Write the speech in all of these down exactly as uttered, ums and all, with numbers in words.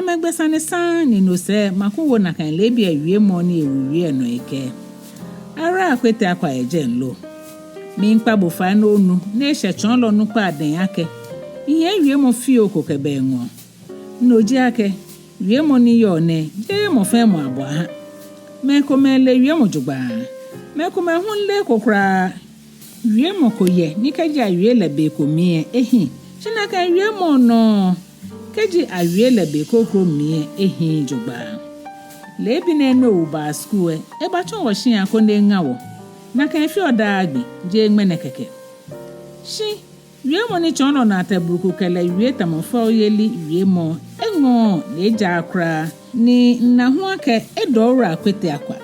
Amɛgbe sane saŋŋ ni no sɛɛ Maku wo nakai leebi lɛ wiemɔ ni ewu wie lɛ nɔ ekɛɛ: Ara Akwete Akwa yɛ jɛi lo? Miikpa bo fai ni onu ni eshɛ tsɔɔlɔ nukpa dɛŋ akɛ mihiɛ wiemɔ fioo ko kɛba eŋɔɔ. No ji akɛ wiemɔ ni yɔɔ nɛɛ jeee mɔ fɛɛ mɔ abɔ aha. Mɛi komɛi le wiemɔ jogbaŋŋ, mɛi komɛi hu leee eko kwraa. Wiemɔ ko yɛ ni kɛji awie lɛ be ko mli lɛ ehiii, shi nakai wiemɔ nɔŋŋ, kɛji awie lɛ be kroko mli lɛ ehiii jogbaŋŋ. Leebi nɛɛ ni owu baa skul lɛ, ebatsɔ wɔshia koni eŋa wɔ. Nakai efeɔ daa gbi, jeee ŋmɛnɛ kɛkɛ. Shi wiemɔ ni tsɔɔlɔ Naate Bruku kɛ lɛ wie tamɔ fɛoyeli wiemɔ lɛ, eŋɔɔɔ ni ejaaa kwraa, ni mina hu akɛ edɔ Owura Akwete Akwa.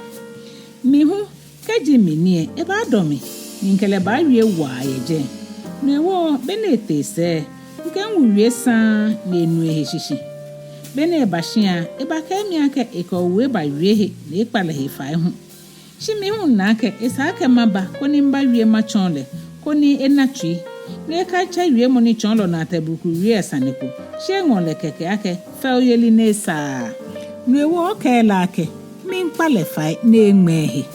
Mi hu, kɛji mi ni lɛ, ebaadɔ mi, ni mikɛ lɛ baawie waa yɛ jɛi. No hewɔ, be ni etee sɛɛ, mikɛ miwu wie saŋŋ ni enu ehe shishi. Be ni eba shia lɛ, ebakɛɛ mi akɛ ekɛ owu ebawie he ni ekpa lɛ he fai hu. Shi mi hu mina akɛ esa akɛ maba koni mibawie matsɔɔ lɛ, koni ena tsui. Ni ekatsɛ wiemɔ ni tsɔɔlɔ Naate Bruku wie lɛ sane ko, shi eŋɔ lɛ kɛkɛ akɛ fɛoyeli ni esaaa. No hewɔ okɛɛ lɛ akɛ miikpa lɛ fai ni eŋmɛ ehe.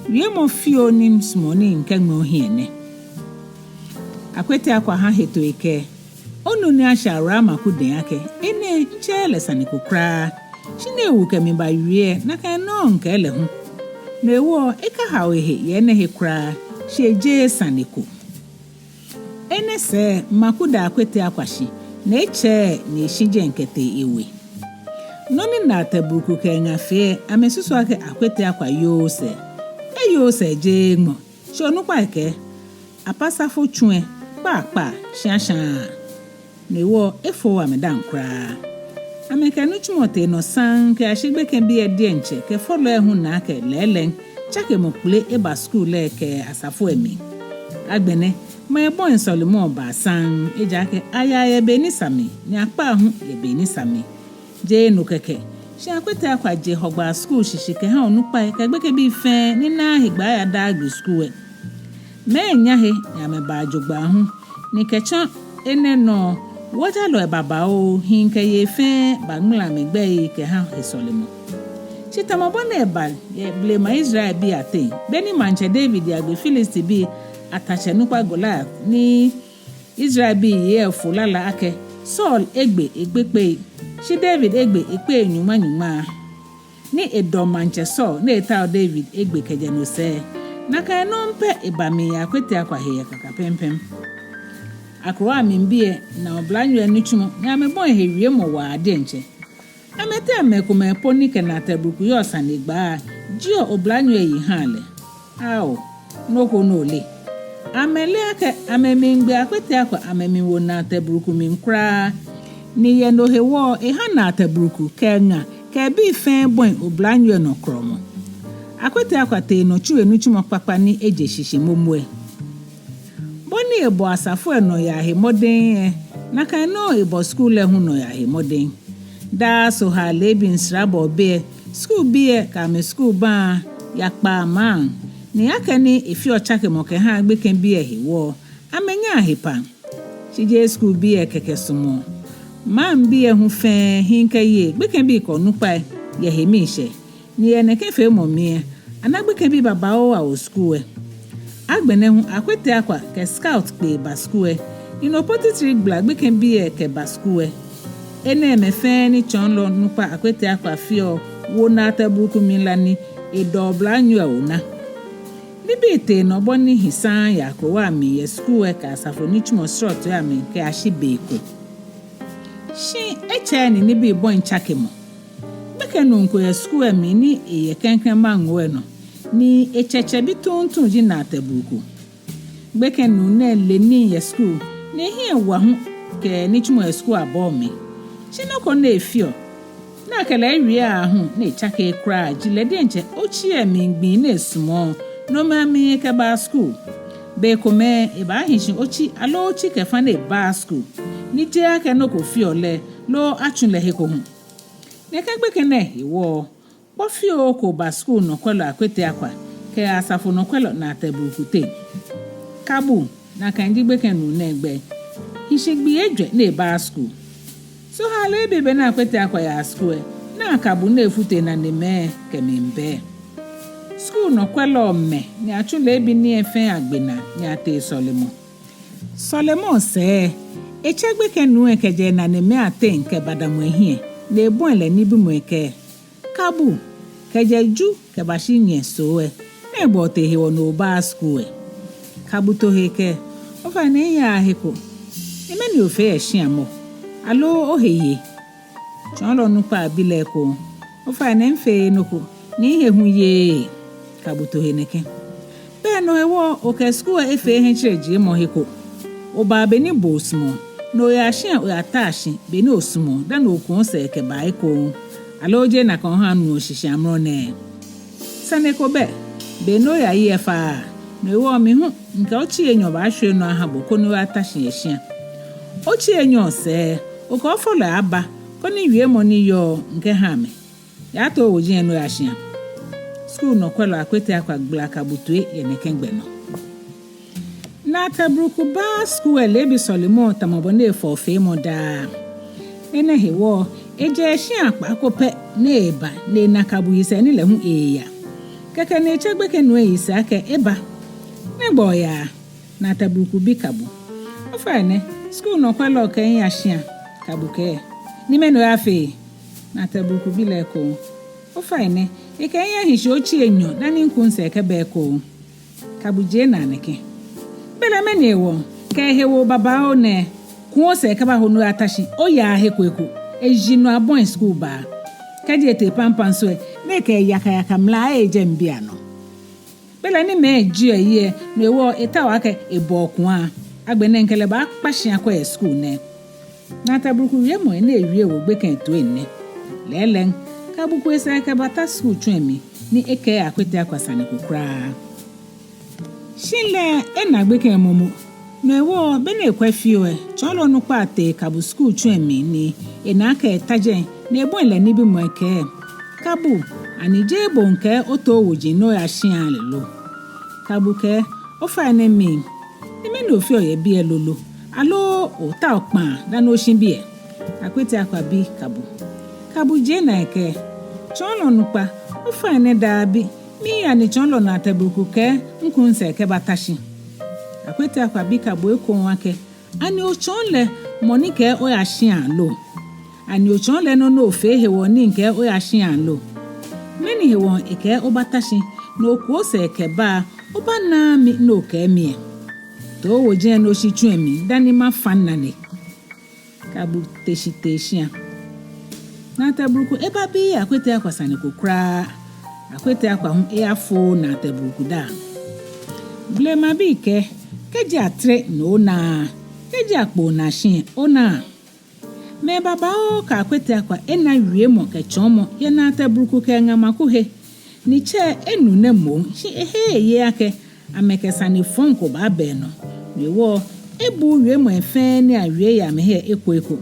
Wiemɔ fioo ni misumɔɔ ni mikɛŋmɛ ohiɛ nɛ. Akwete Akwa ha hetoo ekɛɛ: Onu ni ashɛ Awura Maku dɛŋ akɛ enɛ mitsɛɛɛ lɛ sane ko kwraa. Shi ni ewu kɛ mi bawie lɛ, nakai nɔŋŋ mikɛɛ lɛ hu. No hewɔ ekahao ehe yɛ enɛ he kwraa, shi ejeee sane ko. Enɛ sɛɛ Maku da Akwete Akwa shi, ni etsɛɛɛ ni eshi jɛi kɛtee ewe. Nɔ ni Naate Bruku kɛ eŋa fee lɛ, amɛsusu akɛ Akwete Akwa yooo sɛɛ. Eyooo sɛɛ jeeŋmɔ, shi onukpai kɛɛ: Apasafo tsu lɛ, kpaakpaa, shia shaa. No hewɔ efooo amɛdaaŋ kwraa. Amɛkɛ nitsumɔ tee nɔ saŋŋ kɛyashi gbekɛbii lɛ diɛŋtsɛ kɛ fɔlɔi lɛ hu na akɛ lɛɛlɛŋ tsakemɔ kpele eba skul lɛ kɛ asafo lɛ mli. Agbɛnɛ, mɛi bɔi sɔlemɔ baa saŋŋ, ejaakɛ ayaa yɛ be ni sa mli, ni akpaa hu yɛ be ni sa mli. Jeee no kɛkɛ, shi Akwete Akwa je Hɔgbaa skul shishi kɛha onukpai kɛ gbekɛbii fɛɛ ni naaa hegbɛ aya daa gbi skul lɛ. Mɛi nya he ni amɛbaa jogbaŋŋ hu, ni kɛtsɔ enɛ nɔ, wɔŋjalɔi babaoo, hii kɛ yei fɛɛ baŋmala amɛgbɛii kɛha he sɔlemɔ. Shi tamɔ bɔ ni eba yɛ blema Israelbii ateŋ, be ni maŋtsɛ David yagbe Filistibii atatsɛ nukpa Goliat ni Israelbii yei lɛ fo lala akɛ Saul egbe ekpekpei, shi David egbe ekpei nyɔŋma nyɔŋma, ni edɔ maŋtsɛ Saul ni etao David egbe kɛjɛ no sɛɛ. Nakai nɔŋŋ pɛ eba mli yɛ Akwete Akwa he yɛ Kakapɛmpɛm. Akrowa mlibii lɛ na oblanyo lɛ nitsumɔ ni amɛbɔi he wiemɔ waa diɛŋtsɛ. Amɛteŋ mɛi komɛi po ni kɛ Naate Bruku yɔɔ sanegbaa jieɔ oblanyo lɛ yi haa lɛ. Ao, nɔ ko ni ole. Amɛleee akɛ amɛmiigbe Akwete Akwa amɛmiiwo Naate Bruku mli kwraa. Ni yɛ no hewɔ lɛ, eha Naate Bruku kɛ eŋa kɛ ebii fɛɛ bɔi oblanyo lɛ nɔ krɔmɔ. Akwete Akwa tee nɔ tsu enitsumɔ kpakpa ni eje shishi momo lɛ. Bɔ ni ebɔ asafo lɛ nɔyaa he mɔdɛŋ lɛ, nakai nɔŋŋ ebɔ skul lɛ hu nɔyaa he mɔdɛŋ. Daa Sohaa leebi srabɔɔ be lɛ, skulbii lɛ kɛ amɛskul baa yakpaa maŋ, ni akɛni efeɔ tsakemɔ kɛhaa gbekɛbii lɛ hewɔ lɛ, amɛnyaa he pam. Shi jeee skulbii lɛ kɛkɛ sumɔɔ. Maŋbii lɛ hu fɛɛ, hii kɛ yei, gbekɛbii kɛ onukpai, yɛ he miishɛɛ. Ni yɛ nɛkɛ feemɔ mli lɛ, ana gbekɛbii babaoo awo skul lɛ. Agbɛnɛ hu Akwete Akwa kɛ scout kpee ba skul lɛ. Ni no po titri gbala gbekɛbii lɛ kɛba skul lɛ. Enɛɛmɛi fɛɛ ni tsɔɔlɔ nukpa Akwete Akwa feɔ wo Naate Bruku mli la ni edɔ oblanyo lɛ ona. Nibii tee nɔ bɔ ni hi saŋŋ yɛ akrowa mli yɛ skul lɛ kɛ asafo nitsumɔ srɔtoi amli kɛyashi be ko. Shi etsɛɛɛ ni nibii bɔi tsakemɔ. Gbekɛ nuu ko yɛ skul lɛ mli ni eyɛ klɛŋklɛŋ maŋoo lɛ nɔ, ni etsɛtsɛbi tuuntu ji Naate Bruku. Gbekɛ nuu nɛɛ le nii yɛ skul, ni ehiɛ wa hu kɛ nitsumɔ yɛ skul abɔɔ mli. Shi nɔ ko ni efeɔ, ni akɛ lɛ wie aahu ni etsakeee kwraa ji lɛ diɛŋtsɛ otsi lɛ mli gbii ni esumɔɔ, nomɛi amli ekɛbaa skul. Bei komɛi ebaahi shi otsi aloo otsi kɛ fa ni ebaaa skul. Ni jeee akɛ nɔ ko feɔ lɛ, loo atsu lɛ he ko hu. Nɛkɛ gbekɛ nɛɛ hewɔ lɛ, kpɔ fioo ko ba skul nɔkwɛlɔ Akwete Akwa kɛ asafo nɔkwɛlɔ Naate Bruku teŋ. Kabu, nakai ji gbekɛ nuu nɛɛ gbɛi, hi shi gbii ejwɛ ni ebaaa skul. So hã leebi be ni Akwete Akwa yaa skul lɛ, ni Kabu ni efutu enanemɛi kɛ mɛi bɛ. Skul nɔkwɛlɔ mɛ ni atsu leebi nii lɛ fɛɛ agbe naa ni atee sɔlemɔ. Sɔlemɔ sɛɛ lɛ, etsɛ gbekɛ nuu lɛ kɛjɛ enanemɛi ateŋ kɛbadamɔ ehiɛ, ni ebɔi lɛ nibimɔ ekɛɛ: Kabu, kɛjɛ Ju kɛbashi nyɛ Soo lɛ, nɛgbɛ otee hewɔ ni obaaa skul lɛ? Kabu to he ekɛɛ: Ofainɛ, miyaaa he ko. Ni mɛni ofeɔ yɛ shia mɔ? Aloo ohe ye? Tsɔɔlɔ nukpa bi lɛ ekoŋŋ: Ofainɛ, mifeee nɔ ko, ni mihe hu yeee. Kabu to he nɛkɛ: Belɛ no hewɔ okɛ skul lɛ efee hiɛtserɛjiemɔ he ko. Obaa be ni bo osumɔɔ, ni oyaa shia oyataa shi be ni osumɔɔ dani okuɔ osɛɛ kɛbaa ekoŋŋ. Aloo jeee nakai ohã minuɔ shishi amrɔ nɛɛ? Sane ko bɛ, be ni oyayi lɛ faaa. No hewɔ mi hu mikɛ otsii enyɔ baashwie nɔ ahã bo koni oyata shi yɛ shia. Otsii enyɔ sɛɛ lɛ, okɛ ofɔlɔi aba koni wiemɔ ni yɔɔ mikɛhã amɛ. Yaa toowoji lɛ ni oya shia. Skul nɔkwɛlɔ Akwete Akwa gbala Kabu toi yɛ nɛkɛ gbɛ nɔ. Naate Bruku baaa skul lɛ leebi sɔlemɔ tamɔ bɔ ni efɔɔ feemɔ daa. Enɛ hewɔ lɛ, ejɛ eshia kpaako pɛ ni eba ni ena Kabu yisɛɛ ni lɛ hu eeya. Kɛkɛ ni etsɛ gbekɛ nuu lɛ yisɛɛ akɛ eba. Nɛgbɛ oyaa? Naate Bruku bi Kabu. Ofainɛ, skul nɔkwɛlɔ kɛɛ miya shia, Kabu kɛɛ. Ni mɛni oyafee? Naate Bruku bi lɛ ekoŋŋ. Ofainɛ, ekɛɛ miyahi shi otsii enyɔ dani miku misɛɛ kɛba ekoŋŋ. Kabu jie naa nɛkɛ: Belɛ mɛni hewɔ? Kɛ ehe wo babaoo nɛɛ, ku osɛɛ kɛbaho ni oyata shi, oyaaa he ko eko. Eji nɔ abɔi skul baa. Kɛji etee pampaŋso lɛ, ni ekɛ yakayaka mla lɛ ejɛŋ bianɛ. Belɛ ni mɛi jieɔ eyi lɛ, no hewɔ lɛ etao akɛ ebɔɔ kua. Agbɛnɛ mikɛ lɛ baakpa shi akwɛ yɛ skul nɛɛ. Naate Bruku wiemɔi ni ewie wo gbekɛ lɛ toi nɛ. Lɛɛlɛŋ, Kabu ku esɛɛ kɛbata skul tsu lɛ mli, ni ekɛɛɛ Akwete Akwa sane ko kwraa. Shi lɛ ena gbekɛ lɛ momo. No hewɔ lɛ, be ni ekwɛ fioo lɛ, tsɔɔlɔ nukpa tee Kabu skul tsu lɛ mli ni ena akɛ eta jɛi, ni ebɔi lɛ nibimɔ ekɛɛ: Kabu, ani jeee bo mikɛɛ otoowoji ni oya shia lɛ lo? Kabu kɛɛ: Ofainɛ, mi. Ni mɛni ofeɔ yɛ biɛ lolo? Aloo otaoɔ kpaa dani oshi biɛ? Akwete Akwa bi Kabu. Kabu jie naa ekɛɛ: Tsɔɔlɔ nukpa, ofainɛ, daabi, miiya ni tsɔɔlɔ Naate Bruku kɛɛ miku misɛɛ kɛbata shi. Akwete Akwa bi Kabu ekoŋŋ akɛ: Ani otsɔɔ lɛ mɔ ni kɛɛ oya shia lo? Ani otsɔɔ lɛ nɔ ni ofee hewɔ ni mikɛɛ oya shia lo? Mɛni hewɔ ekɛɛ obata shi, ni oku osɛɛ kɛba, obanaaa mi ni okɛɛ mi lɛ? Toowoji lɛ ni oshi tsu lɛ mli dani mafa minane. Kabu te shi tee shia. Naate Bruku ebabiii Akwete Akwa sane ko kwraa. Akwete Akwa hu eyafooo Naate Bruku daa. Blemabii kɛɛ: Kɛji atere ni onaaa, kɛji akpoo naa shi onaaa. Mɛi babaoo kɛ Akwete Akwa ena wiemɔ kɛ tsɔɔmɔ yɛ Naate Bruku kɛ eŋa Maku he. Ni tsɛ lɛ enu nɛ moŋ, shi eheee eyeee akɛ amɛkɛ sane fɔŋ ko baaba enɔ. No hewɔ lɛ, ebuuu wiemɔi fɛɛ ni awie yɛ amɛhe lɛ eko eko.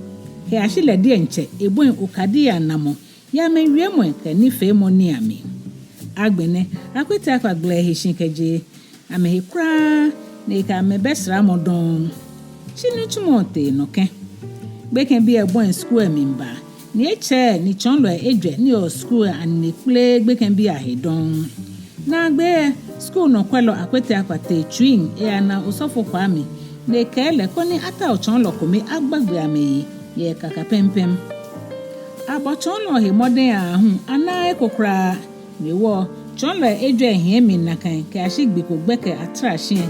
Kɛyashi lɛ diɛŋtsɛ ebɔi okadii anamɔ yɛ amɛwiemɔi kɛ nifeemɔ nii amli. Agbɛnɛ, Akwete Akwa gbala ehe shi kɛjɛ amɛhe kwraa, ni ekɛ amɛ bɛ saramɔ dɔŋŋ. Shi nitsumɔ lɛ tee nɔ kɛ̃. Gbekɛbii lɛ bɔi skul lɛ mli baa, ni etsɛɛɛ ni tsɔɔlɔi ejwɛ ni yɔɔ skul lɛ anine kpleee gbekɛbii ahe dɔŋŋ. Naagbee lɛ, skul nɔkwɛlɔ Akwete Akwa tee Tsui eyana Osɔfo Kwame, ni ekɛɛ lɛ koni atao tsɔɔlɔ kome agba gbɛ amɛyi yɛ Kakapɛmpɛm. Abɔ tsɔɔlɔ lɛ he mɔdɛŋ aahu, anaaa eko kwraa. No hewɔ lɛ, tsɔɔlɔi ejwɛ lɛ hiɛ mli nakai kɛyashi gbi ko gbɛkɛ atrashi lɛ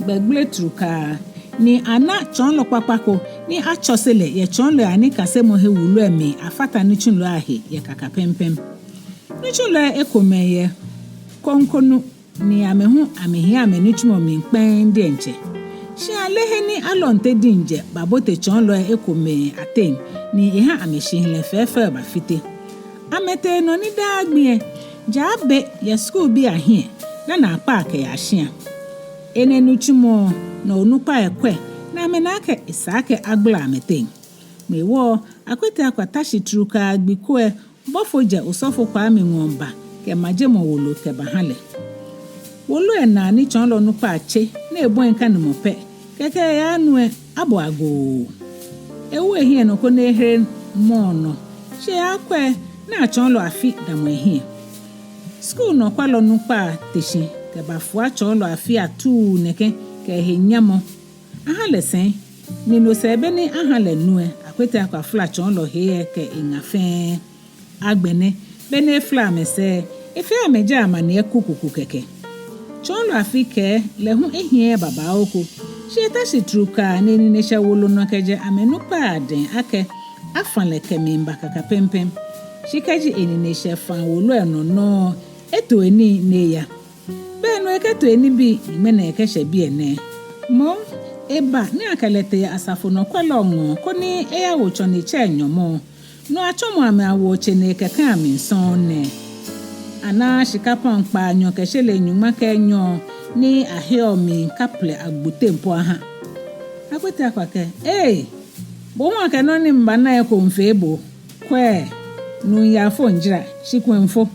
gbɛ gble trukaa, ni ana tsɔɔlɔ kpakpa ko ni atsɔse lɛ yɛ tsɔɔlɔi anikasemɔhe wulu lɛ mli afata nitsulɔi ahe yɛ Kakapɛmpɛm. Nitsulɔi ekomɛi yɛ Konkonu, ni amɛ hu amɛhiɛ amɛnitsumɔ mli kpɛŋŋ diɛŋtsɛ. Shi aleee he ni alɔnte diŋ jɛ babote tsɔɔlɔi ekomɛi ateŋ, ni eha amɛshihilɛ fɛɛfɛo bafite. Amɛtee nɔ ni daa gbi lɛ, ja be yɛ skulbii ahiɛ dani akpaa kɛyaa shia. Enɛ nitsumɔ lɛ nɔ onukpai lɛ kwɛ, ni amɛna akɛ esa akɛ agbala amɛteŋ. No hewɔ lɛ, Akwete Akwa ta shi trukaa gbi ko lɛ, bɔfo jɛ Osɔfo Kwame ŋɔɔ ba kɛ majemɔ wolo kɛbaha lɛ. Wolo lɛ naa ni tsɔɔlɔ nukpa tse ni ebɔi kanemɔ pɛ, kɛkɛ eyaaa nɔ lɛ, abɔ agoo. Ewo ehiɛ nɔ koni ehere mɔ lɛ nɔ. Shi eyakwɛ ni Tsɔɔlɔ Afi damɔ ehiɛ. Skul nɔkwɛlɔ nukpa lɛ te shi kɛbafua Tsɔɔlɔ Afi atuu nɛkɛ kɛ ehe nyamɔ. Aha lɛ sɛi, ni no sɛɛ beni aha lɛ nu lɛ, Akwete Akwa fla Tsɔɔlɔ hee lɛ kɛ eŋa fɛɛ. Agbɛnɛ, beni efla amɛ sɛɛ, efee amɛ jɛi amaniɛ kukuku kɛkɛ. Tsɔɔlɔ Afi kɛɛ lɛ hu ehiɛɛɛ babaoo ko. Shi eta shi trukaa ni enine shɛ wolo nɔ kɛjɛ amɛnukpai adɛŋ akɛ afa lɛ kɛmiiba kakapɛmpɛm. Shi kɛji enine shɛ faa wolo lɛ nɔ nɔŋŋ, eto enii ni eya. Bɛ no ekɛto enibii ni ŋmɛnɛ ekɛshɛ biɛ nɛɛ. Moŋ, eba ni akɛ lɛ tee asafo nɔkwɛlɔ lɛ ŋɔɔ koni eyawo tsɔnetsɛ lɛ nyɔmɔ. No atsɔmɔ amɛ awo tsɛ ni ekɛkã amɛ sɔŋŋ nɛ. Ana shika paŋ kpaanyɔ kɛ shele nyɔŋma kɛ enyɔ ni aheɔ mli kaplɛ agbo teŋ po aha. Akwete Akwa kɛɛ, "Ee, bo hu akɛ nɔ ni mibana lɛ eko mifee bo. Kwɛ, nuu yaafo mijara, shi kwɛ mifo.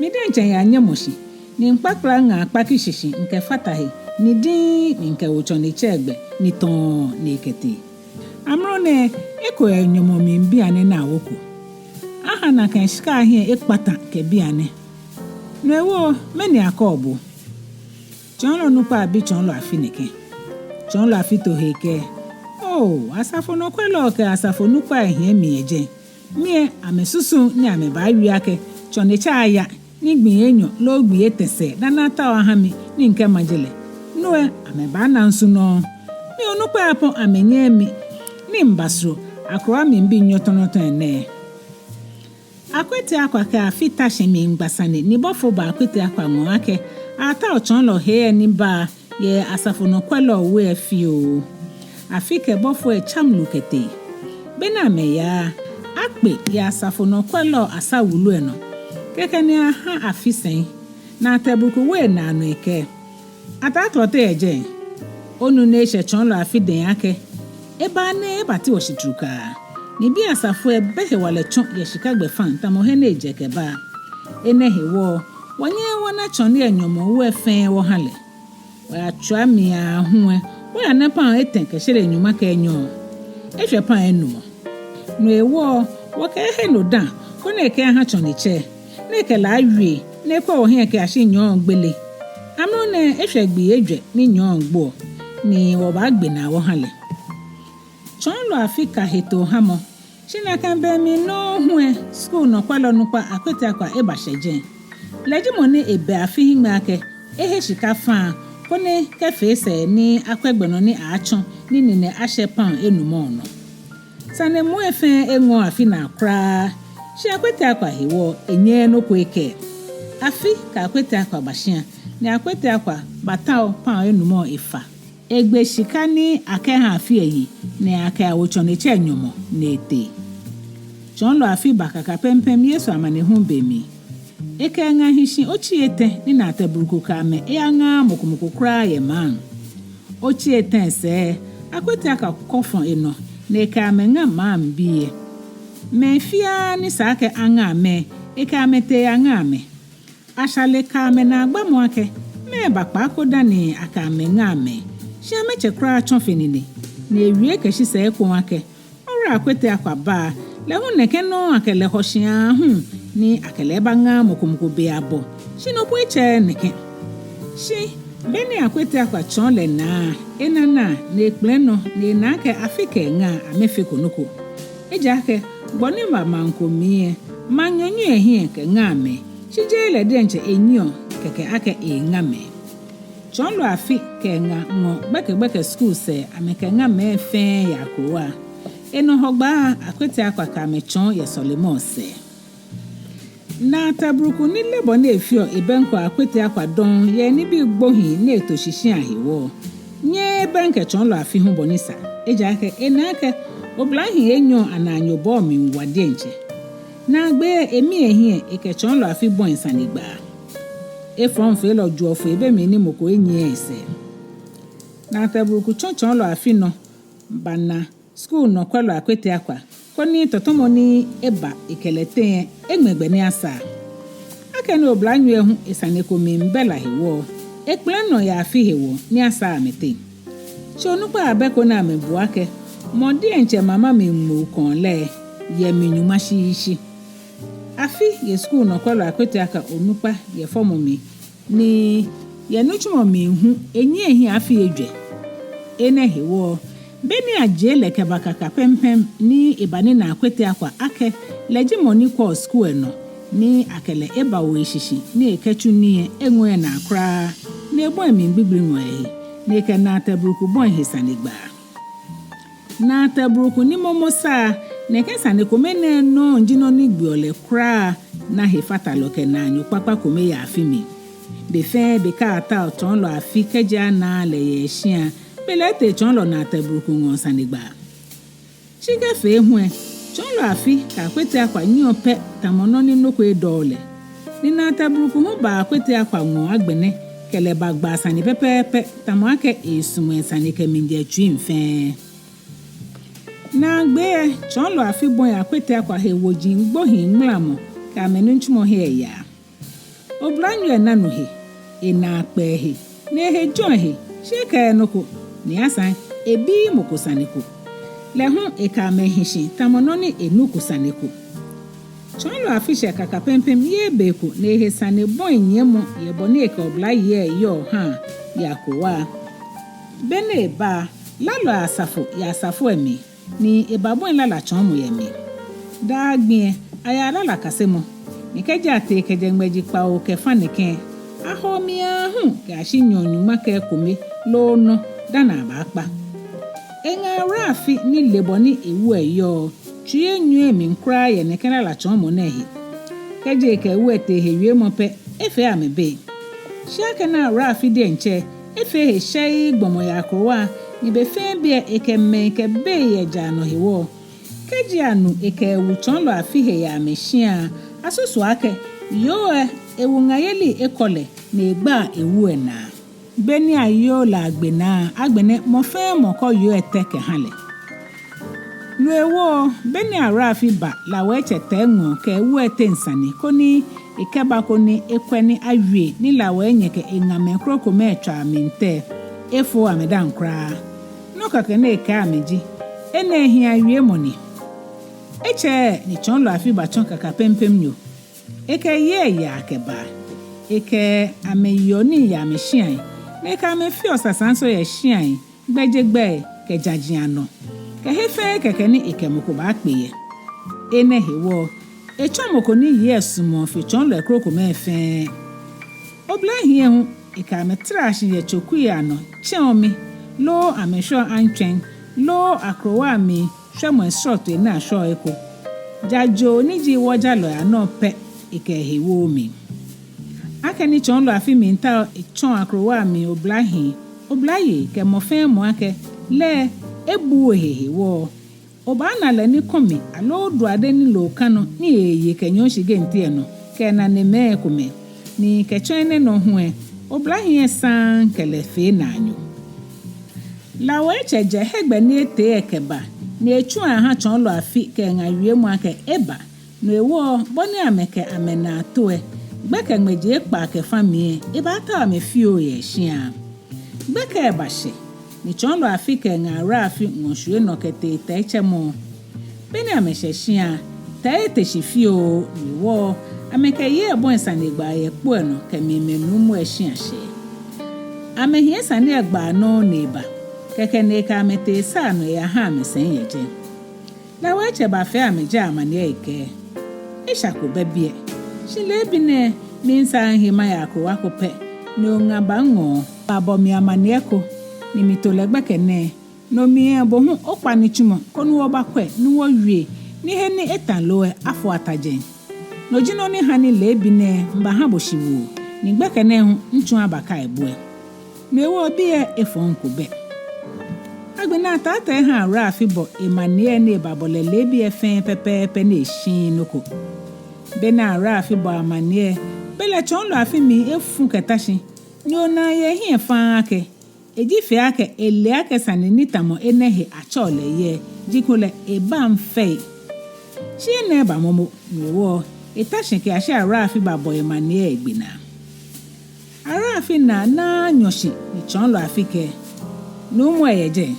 Mi diɛŋtsɛ miyanyɛmɔ shi, ni mikpakpla miŋa akpaki shishi mikɛfata he, ni diŋŋ mikɛwo tsɔnetsɛ lɛ gbɛ ni tɔɔ ni ekɛtee. Amrɔ nɛɛ, eko yɛ nyɔmɔ mli bianɛ ni awoko." Aha nakai shika lɛ hiɛ ekpata kɛ bianɛ. No hewɔ, mɛni akɛɔ bo? Tsɔɔlɔ nukpa lɛ bi Tsɔɔlɔ Afi nɛkɛ. Tsɔɔlɔ Afi to he ekɛɛ, "Oo, asafo nɔkwɛlɔ kɛ asafo nukpa lɛ hiɛ mi yɛ jɛi. Mi lɛ, amɛsusu ni amɛbaawie akɛ tsɔnetsɛ lɛ aya, ni gbii enyɔ loo gbii etɛ sɛɛ dani atao aha mi ni mikɛma je lɛ. No lɛ, amɛbaana misu nɔŋŋ. Mi onukpai lɛ po amɛnyɛɛɛ mi, ni mibasoro akrowa mli bi nyɔtɔnyɔtɔ lɛ nɛɛ." Akwete Akwa kɛ Afi ta shi miigba sane ni bɔfo ba Akwete Akwa ŋɔɔ akɛ atao Tsɔɔlɔ hee lɛ ni ba yɛ asafo nɔkwɛlɔ lɛ we lɛ fioo. Afi kɛ bɔfo lɛ tsa mlu kɛtee. Beni amɛyaa lɛ, akpe yɛ asafo nɔkwɛlɔ lɛ asa wulu lɛ nɔ. Kɛkɛ ni aha Afi sɛi. Naatɛ Bruku wo enaa nɔ ekɛɛ, "Ataa Klɔte yɛ jɛi? Onu ni eshɛ Tsɔɔlɔ Afi dɛŋ akɛ eba ni ebati wɔ shi trukaa. Ni biɛ asafo lɛ bɛ hewalɛ tsɔ yɛ shika gbɛfaŋ tamɔ he ni ejɛ kɛba. Enɛ hewɔ, wɔnyɛɛɛ wɔna tsɔne lɛ nyɔmɔwoo lɛ fɛɛ wɔha lɛ. Wɔyatswa mli aahu lɛ, wɔyana paŋ etɛ kɛ shele nyɔŋma kɛ enyɔ. Eshwɛ paŋ enumɔ. No hewɔ, wɔkɛɛ ehe no dã, koni ekɛyaha tsɔnetsɛ lɛ, ni ekɛ lɛ awie, ni ekwɛ wɔhiɛ kɛyashi nyɔɔŋ gbele. Amrɔ nɛɛ eshwɛ gbii ejwɛ ni nyɔɔŋ gboɔ, ni wɔbaagbe naa wɔha lɛ." Tsɔɔlɔ Afi ka hetoo hamɔ. Shi nakai be mli nɔŋŋ hu lɛ, skul nɔkwɛlɔ nukpa Akwete Akwa ebashɛ jɛi. Lɛ ji mɔ ni ebɛ Afi hiŋmɛi akɛ ehe shika faa, koni ekɛfee sɛɛ ni akwɛ gbɛ nɔ ni aaatsɔ ni nine ashɛ paŋ enumɔ nɔ. Sane muu lɛ fɛɛ eŋɔɔɔ Afi naa kwraa, shi Akwete Akwa hewɔ enyɛɛɛ nɔ ko ekɛɛ. Afi kɛ Akwete Akwa ba shia, ni Akwete Akwa batao paŋ enumɔ efa. Egbe shika ni akɛha Afi lɛ yi, ni akɛyawo tsɔnetsɛ lɛ nyɔmɔ ni etee. Tsɔɔlɔ Afi ba kakapɛmpɛm Yesu amanehulu be mli. Ekɛ eŋa hi shi otsii etɛ ni Naatɛ Bruku kɛ amɛ eyaŋaaa mɔ ko mɔ ko kwraa yɛ maŋ. Otsii etɛ sɛɛ, Akwete Akwa kɔ fɔ enɔ ni ekɛ amɛ ŋa maŋbii lɛ. Mɛi fiaa ni sa akɛ aŋa amɛ lɛ, ekɛ amɛ tee eyaŋa amɛ. Ashale ka amɛnaagbamɔ akɛ mɛɛba kpaako dani akɛ amɛ ŋa amɛ. Shi amɛtsɛ kwraa tsɔ fe nine, ni ewie kɛshi sɛɛ ekoŋŋ akɛ, Owura Akwete Akwa ba, lɛ hu nɛkɛ nɔŋŋ akɛ lɛ hɔ shi aahu ni akɛ lɛ baŋa mɔ ko mɔ ko be abɔ. Shi no po etsɛɛɛ nɛkɛ. Shi beni Akwete Akwa tsɔɔ lɛ naa, ena naa ni ekpɛlɛ nɔ ni ena akɛ Afi kɛ eŋa amɛfeko nɔ ko. Ejaakɛ gbɔ ni ba maŋ ko mli lɛ, maŋnyɔ nyiɛɔ ehiɛ kɛŋaa mɛi, shi jeee lɛ diɛŋtsɛ enyiɛɔ kɛkɛ akɛ eeŋa mɛi. Tsɔɔlɔ Afi kɛ eŋa ŋɔ gbɛkɛgbɛkɛ skul sɛɛ amɛkɛŋa mɛi fɛɛ yɛ akrowa. Enɔ Hɔgbaa, Akwete Akwa kɛ amɛ tsɔɔ yɛ sɔlemɔ sɛɛ. Naatɛ Bruku ni le bɔ ni efeɔ ebɛŋkɛɔ Akwete Akwa dɔŋŋ yɛ nibii gbohii ni eto shishi ahewɔ, nyɛɛɛ ebɛŋkɛ Tsɔɔlɔ Afi hu bɔ ni sa. Ejaakɛ ena akɛ oblahii enyɔ anaanyobɔɔ mli wa diɛŋtsɛ. Naagbee emia ehiɛ ekɛ Tsɔɔlɔ Afi bɔi sanegbaa. Efɔŋfeelɔ joɔ foi be mli ni mɔ ko enyiɛɛɛ esɛɛ. Naatɛ Bruku tsɔ Tsɔɔlɔ Afi nɔ bana skul nɔkwɛlɔ Akwete Akwa, koni tɔtɔmɔ ni eba ekɛ lɛ teŋ lɛ eŋmɛ gbɛ ni asaa. Akɛni oblanyo lɛ hu esane ko miibɛ lɛ hewɔ, ekpɛlɛ nɔ yɛ Afi hewɔ ni asaa amɛteŋ. Shi onukpai abɛ ko ni amɛbuɔ akɛ, Mɔ diɛŋtsɛ mama mli ŋmoo kɔŋ lɛ yɛ mli nyɔŋma shishi. Afi yɛ skul nɔkwɛlɔ Akwete Aka onukpa yɛ fɔmɔ mli, ni yɛ nitsumɔ mli hu enyiɛ ehiɛ afii ejwɛ. Enɛ hewɔ, be ni ajie lɛ kɛba Kakapɛmpɛm ni ebanina Akwete Akwa akɛ lɛ ji mɔ ni kwɛɔ skul lɛ nɔ, ni akɛ lɛ ebawo eshishi ni ekɛtsu nii lɛ, eŋɔɔɔ enaa kwraa, ni ebɔi emli gbigbli ŋɔɔ ehe, ni ekɛ Naatɛ Buruku bɔi ehe sanegbaa. Naatɛ Buruku ni momo sa, nɛkɛ sane kome nɛɛ nɔŋŋ ji nɔ ni gbeɔ lɛ kwraa, na hefatalɔ kɛ naanyo kpakpa kome yɛ afi mli. Be fɛɛ be kɛ ataoɔ Tsɔɔlɔ Afi kɛji anaaa lɛ yɛ eshia, belɛ etee Tsɔɔlɔ Naatɛ Buruku ŋɔɔ sanegbaa. Shi kɛ fee hu lɛ, Tsɔɔlɔ Afi kɛ Akwete Akwa nyiɛɔ pɛ tamɔ nɔ ni nɔ ko edɔɔɔ lɛ. Ni Naatɛ Buruku hu ba Akwete Akwa ŋɔɔ agbɛnɛ kɛ lɛ bagbaa sane pɛpɛɛpɛ tamɔ akɛ esumɔɔ esane kɛmiijɛ etsuiŋ fɛɛ. Naagbee lɛ, Tsɔɔlɔ Afi bɔi Akwete Akwa he woji gbohii ŋmlamɔ kɛ amɛnitsumɔ he yaa. Oblanyo lɛ na nu he, enaa kpɛ ehe, ni ehe jɔ ehe, shi ekɛɛɛ nɔ ko, ni asaŋ ebiii mɔ ko sane ko. Lɛ hu ekɛ amɛ hi shi tamɔ nɔ ni enuko sane ko. Tsɔɔlɔ Afi shɛ Kakapɛmpɛm yɛ be ko ni ehe sane bɔi nyiɛmɔ yɛ bɔ ni ekɛ oblayei lɛ yɔɔ haa yɛ akrowa. Be ni eba lɛ, lalɔi asafo yɛ asafo lɛ mli, ni ebabɔi lala tsɔɔmɔ yɛ mli. Daa gbi lɛ, ayaa lala kasemɔ, ni kɛji atee kɛjɛ ŋmɛji kpawo kɛ fa nɛkɛ, ahɔɔ mli aahu kɛyashi nyɔɔŋ nyɔŋma kɛ ekome loo nɔ dani abaakpa. Eŋa Awura Afi ni le bɔ ni ewu lɛ yɔɔ, tsui enyɔɔɔ emli kwraa yɛ nɛkɛ lala tsɔɔmɔ nɛɛ he. Kɛji ekɛ ewu lɛ tee he wiemɔ pɛ, efee amɛ bei. Shi akɛni Awura Afi diɛŋtsɛ efee he shɛii gbɔmɔ yɛ akrowa, ni be fɛɛ be lɛ ekɛ mɛi kɛ bei yɛ jara nɔ hewɔ, kɛji anu ekɛ ewu Tsɔɔlɔ Afi he yɛ amɛshia, asusuɔ akɛ yoo lɛ ewu ŋayeli ekɔ lɛ ni egbaa ewu lɛ naa. Be ni ayoo lɛ agbe naa, agbɛnɛ mɔ fɛɛ mɔ kɔ yoo lɛ tɛ kɛha lɛ. No hewɔ, be ni Awura Afi ba Lawɛtsɛ Tɛi ŋɔɔ kɛ ewu lɛ teŋ sane koni ekɛba koni ekwɛ ni awie ni Lawɛnyɛ kɛ eŋamɛi krokomɛi tswaa mli tɛ, efooo amɛdaaŋ kwraa. Nɔ kɛkɛ ni ekɛɛ amɛ ji, enɛ hi awiemɔ ni. Etsɛɛɛ ni Tsɔɔlɔ Afi batsɔ Kakapɛmpɛmnyo. Ekɛ yei lɛ yaa kɛbaa. Ekɛ amɛ yeɔ nii yɛ amɛshiai, ni ekɛ amɛ feɔ sasaŋso yɛ shiai, gbɛjegbɛi kɛ jaji anɔ, kɛ he fɛɛ he kɛkɛ ni ekɛ mɔ ko baakpe yɛ. Enɛ hewɔ, etsɔ mɔ ko ni yei lɛ sumɔɔ fe tsɔɔlɔi krokomɛi fɛɛ. Oblahii lɛ hu, ekɛ amɛ traa shi yɛ tsokui anɔ tsɛɔ mi, loo amɛshwɛɔ antswɛŋ, loo akrowa mli shwɛmɔi srɔtoi ni ashwɛɔ eko. Jajoo ni ji wɔŋjalɔi anɔ pɛ ekɛ ehe wooo mli. Akɛni Tsɔɔlɔ Afi miitao etsɔɔ akrowa mli oblahii, oblayei kɛ mɔ fɛɛ mɔ akɛ lɛ ebuuu ehe hewɔ, obaana lɛ ni kɔmi aloo duade ni loo ka nɔ ni eeye kɛnyiɛ oshigɛŋti lɛ nɔ kɛ enanemɛi komɛi, ni kɛtsɔ enɛ nɔ hu lɛ, oblahii lɛ saŋŋ kɛ lɛ fee naanyo. Lawɛtsɛ jɛ hegbɛ ni etee lɛ kɛba, ni etsu aha Tsɔɔlɔ Afi kɛ eŋa wiemɔ akɛ eba, no hewɔ bɔ ni amɛkɛ amɛnaa to lɛ, gbɛkɛ ŋmɛji ekpaa kɛ fa mli lɛ, ebaatao amɛ fioo yɛ shia. Gbɛkɛ lɛ bashɛ, ni Tsɔɔlɔ Afi kɛ eŋa Awura Afi ŋɔ shwie nɔ kɛtee Tɛi tsɛmɔ. Be ni amɛshɛ shia, Tɛi ete shi fioo, no hewɔ amɛkɛ yei lɛ bɔi sanegbaa yɛ kpo lɛ nɔ kɛmiimɛ nuumo lɛ shia shɛɛ. Amɛhiɛ sane lɛ gbaa nɔŋŋ ni eba, kɛkɛ ni ekɛ amɛ tee saa nɔ eyaha amɛ sɛi yɛ jɛi. Lawɛtsɛ bafee amɛ jɛi amaniɛ ekɛɛ: Esha ko bɛ biɛ, shi leebi nɛɛ misaaa mihe maya akrowa ko pɛ, ni oŋa ba miŋɔɔ. Babɔ mi amaniɛ ko, ni mito lɛ gbɛkɛ nɛɛ. No mli lɛ bo hu okpa nitsumɔ koni wɔbakwɛ ni wɔwie, ni he ni eta loo lɛ afo ata jɛi. No ji nɔ ni ha ni leebi nɛɛ mibaha bo shiwoo, ni gbɛkɛ nɛɛ hu mitsu abakai bo lɛ. No hewɔ biɛ efɔŋ ko bɛ. Agbɛnɛ Ataa Tɛi ha Awura Afi bɔ emaniɛ ni ebabɔ lɛ leebi lɛ fɛɛ pɛpɛɛpɛ ni eshiii nɔ ko. Be ni Awura Afi bɔ amaniɛ lɛ, belɛ Tsɔɔlɔ Afi mli efu kɛta shi, ni onaa yɛ ehiɛ faŋŋ akɛ eji fɛɛ akɛ ele akɛ sane ni tamɔ enɛ he atsɛɔ lɛ yɛ, jikulɛ ebaŋ fɛi. Shi enɛ ba momo, no hewɔ eta shi kɛyashi Awura Afi babɔ emaniɛ egbe naa. Awura Afi naa naaa nyɔ shi ni Tsɔɔlɔ Afi kɛɛ: Nuumo lɛ yɛ jɛi?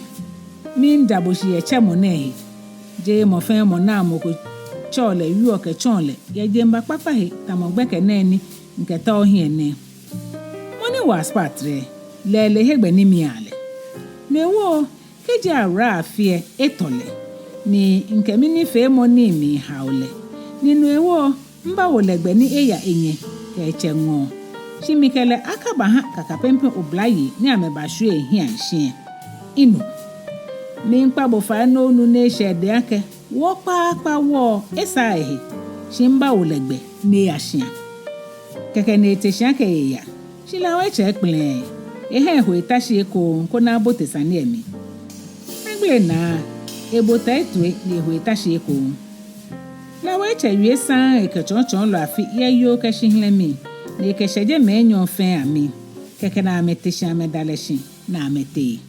Miida bo shi yɛ tsɛmɔ nɛɛ he. Jeee mɔ fɛɛ mɔ naa mɔ ko tsɛɔ lɛ wieɔ kɛtsɔɔ lɛ yɛ jeŋba kpakpa he tamɔ gbɛkɛ nɛɛ ni mikɛta ohiɛ nɛɛ. Mɔ ni wɔ aspatrɛ lɛ, lɛ ele hegbɛ ni miiya lɛ. No hewɔ, kɛji Awura Afi lɛ, etɔ lɛ, ni mikɛ minifeemɔ nii miihao lɛ, ni no hewɔ mibawo lɛ gbɛ ni eya enyɛ kɛ etsɛ ŋɔɔ, shi mikɛ lɛ akabaha Kakapɛmpɛ oblayei ni amɛbashwie ehiɛ shishi lɛ, minu. Miikpa bo fai ni onu ni eshɛ edɛŋ akɛ wɔ kpaakpa wɔ lɛ esaaa ehe, shi mibawo lɛ gbɛ ni eya shia. Kɛkɛ ni ete shi akɛ eeya, shi Lawɛ etsɛ ekpɛlɛɛɛ, eha eho eta shi ekoŋŋ koni abote sane lɛ mli. Egbele naa, ebo ta etoi ni eho eta shi ekoŋŋ. Lawɛ etsɛ wie saŋŋ ekɛ Tsɔɔlɔ Afi yɛ yoo kɛ shihilɛ mli, ni ekɛshɛje mɛi enyɔ fɛɛ amli. Kɛkɛ ni amɛte shi amɛda lɛ shi ni amɛtee.